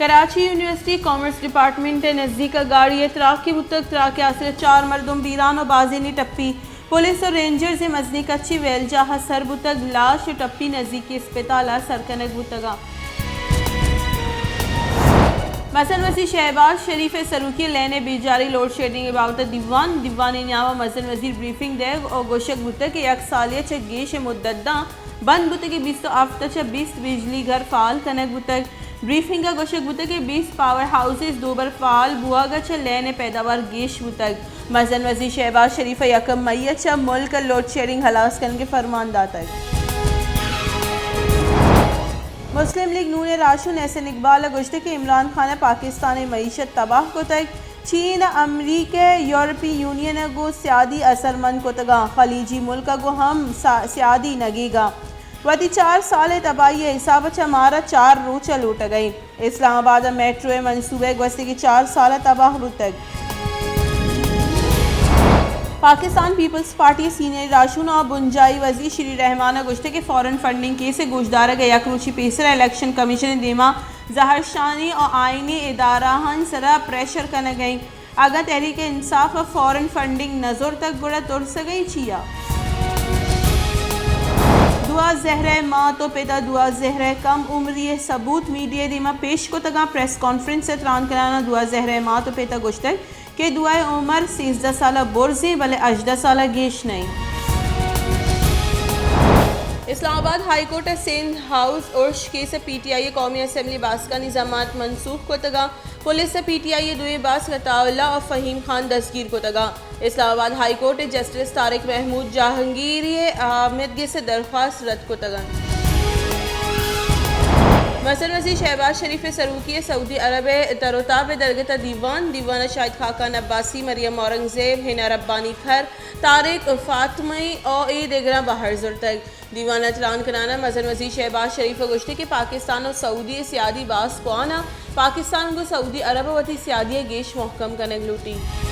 Karachi, university commerce department ءِ نزیک ءَ گاڑی ءِ تراکے بوتگ، تراک ءِ آسر ءَ چار مردم بیران ءُ بازینے ٹپی۔ پولیس ءُ رینجرز ءِ مزنیں کچے ویل جاہ ءَ سر بوتگ، لاش ءُ ٹپی نزیکی اسپتال ءَ سر کنگ بوتگ اَنت۔ مزن وزیر شہباز شریف ءِ سروکی ءَ لین ءِ بیجاری لوڈ شیڈنگ ءِ بابت ءَ دیوان، دیوان ءِ نیام ءَ مزن وزیر بریفنگ دئیگ ءُ گوشگ بوتگ کہ یک سالے ءَ چہ گیش ءِ مدت داں بند بوتگیں بیست ءُ ہفت ءَ چہ بیست بجلی گھر فعال کنگ بوتگ۔ بریفنگ ءَ گوشگ بوتگ کہ بیست پاور ہاؤسز دوبر فعال بوہگ ءَ چہ لین ءِ پیداوار گیش بوتگ۔ مزن وزیر شہباز شریف ءَ یکم مئی ءَ چہ ملک ءَ لوڈ شیڈنگ ہلاس کنگ ءِ فرمان داتگ۔ مسلم لیگ نون ءِ راہشون احسن اقبال ءَ گوشتگ کہ عمران خان ءَ پاکستان ءِ معیشت تباہ کتگ۔ چین، امریکہ، یورپی یونین ءَ گوں سیادی اثرمند کتگ اَنت۔ خلیجی ملک ءَ گوں ہم سا-، سیادی نگیگ اَنت۔ وتی چار سال ءِ تباہی ءِ حساب ءَ چہ مارا چار روچ ءَ لوٹگ ءَ اِنت۔ اسلام آباد ءَ میٹرو ءِ منصوبہ ءِ گوستگیں چار سال ءَ تباہ بوتگ۔ پاکستان پیپلز پارٹی ءِ سینئر راہشون ءُ بنجاہی وزیر شری رحمان ءَ گوشتگ کہ فارن فنڈنگ کیس ءِ گوشدارگ ءَ یک روچے پیسر ءَ الیکشن کمیشن ءِ دیما زہرشانی ءُ آئینی ادارہانی سرا پریشر کنگ ءَ اِنت۔ اگاں تحریک انصاف ءَ فارن فنڈنگ نہ زرتگ گڑا ترسگ ءِ چیا؟ دعا زہرہ ءِ مات ءُ پت ءَ دعا زہرہ ءِ کم عمری ءِ ثبوت میڈیا ءِ دیما پیش کتگ اَنت۔ پریس کانفرنس ءَ تران کنان ءَ دعا زہرہ ءِ مات ءُ پت ءَ گوشتگ کہ دعا ءِ عمر سیزدہ سال ءَ برز اِنت بلے ہژدہ سال ءَ گیش نہ اِنت۔ اسلام آباد ہائی کورٹ ءَ سندھ ہاؤس ارش کیس ءَ پی ٹی آئی ءِ قومی اسمبلی باسکانی ضمانت منسوخ کتگ اَنت۔ پولیس ءَ پی ٹی آئی ءِ دوئیں باسک عطا اللہ ءُ فہیم خان دستگیر کتگ اَنت۔ اسلام آباد ہائی کورٹ ءِ جسٹس طارق محمود جہانگیری ءِ آمدگس ءِ درخواست رد کتگ اَنت۔ مزن وزیر شہباز شریف ءِ سروکی ءَ سعودی عرب ءِ تر ءُ تاب ءِ درگت ءَ دیوان، دیوان ءَ شاہد خاقان عباسی، مریم اورنگزیب، حنا ربانی تھر، طارق فاطمی ءُ اے دگراں بہر زرتگ۔ دیوان ءَ تران کنان ءَ مزن وزیر شہباز شریف ءَ گوشتگ کہ پاکستان ءُ سعودی ءِ سیادی باز کوہن اَنت، پاکستان گوں سعودی عرب ءَ وتی سیادی ءَ گیش مہکم کنگ لوٹیت۔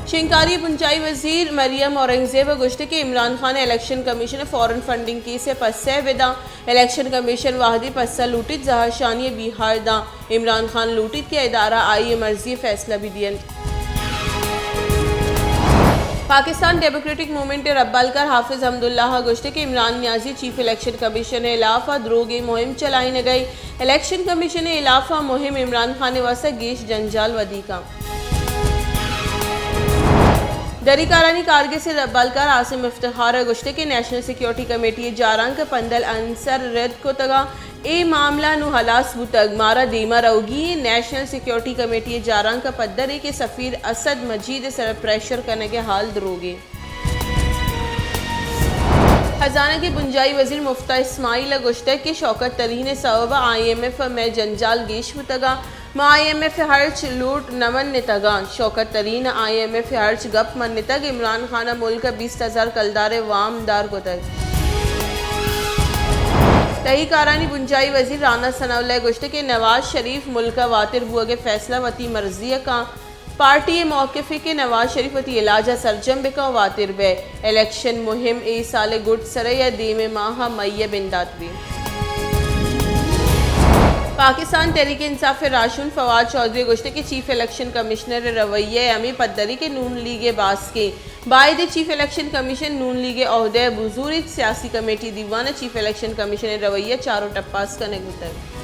شنگکاری ءُ بنجاہی وزیر مریم اورنگزیب ءَ گوشتگ کہ عمران خان ءَ الیکشن کمیشن ءَ فارن فنڈنگ کیس ءِ پسہ ءَ بداں، الیکشن کمیشن وہدے پسہ لوٹیت زہرشانی ءِ بیہار داں۔ عمران خان لوٹیت کہ ادارہ آئی ءِ مرضی ءَ فیصلہ بہ دینت۔ پاکستان ڈیموکریٹک موومنٹ ءِ ربالکار حافظ حمداللہ ءَ گوشتگ کہ عمران نیازی چیف الیکشن کمیشن ءِ ہلاف ءَ دروگیں مہم چلائینگ ءَ اِنت۔ الیکشن کمیشن ءِ ہلاف ءَ مہم عمران خان ءِ واستہ گیش جنجال ودی کنت۔ دری کارانی کارگس ءِ ربالکار عاصم افتخار ءَ گوشتگ کہ نیشنل سیکورٹی کمیٹی ءِ جارانک ءَ پندل عنصر رد کتگ اَنت۔ اے معاملہ نوں ہلاس بوتگ، مارا دیما روگی اِنت۔ نیشنل سیکورٹی کمیٹی ءِ جارانک ءَ پدر اِنت کہ سفیر اسد مجید ءِ سرا پریشر کنگ ءِ حال دروگ اِنت۔ خزانگ ءِ بنجاہی وزیر مفتاح اسماعیل ءَ گوشتگ کہ شوکت ترین ءِ سبب ءَ آئی ایم ایف ءَ مئے جنجال گیش بوتگ اَنت۔ ما آئی ایم ایف ءِ ہرچ لوٹ نہ منتگ اَنت۔ شوکت ترین ءَ آئی ایم ایف ءِ ہرچ گپ منتگ، عمران خان ءَ ملک ءَ بیست ہزار کلدار ءِ وام دار کتگ۔ تہی کارانی بنجاہی وزیر رانا ثناء اللہ ءَ گوشتگ کہ نواز شریف ملک ءَ واتر بوگ ءِ فیصلہ وتی مرضی ءَ کنت۔ پارٹی ءِ موقف اِنت کہ نواز شریف وتی علاج ءَ سرجم بہ کنت ءُ واتر بئیت۔ الیکشن مہم اے سال ءِ گڈ سر ءَ یا دیم ءِ ماہ ءِ مئی ءَ بندات بیت۔ پاکستان تحریک انصاف ءِ راہشون فواد چوہدری ءَ گوشتگ کہ چیف الیکشن کمشنر ءِ رویہ ءِ ہمے پدری کہ نون لیگ ءِ باسکیں۔ باید اِنت چیف الیکشن کمیشن نون لیگ ءِ عہدہ ءَ بزوریت، سیاسی کمیٹی دیوان ءَ چیف الیکشن کمیشن ءِ رویہ ءَ چار ءُ ٹپاس کنگ بوتگ۔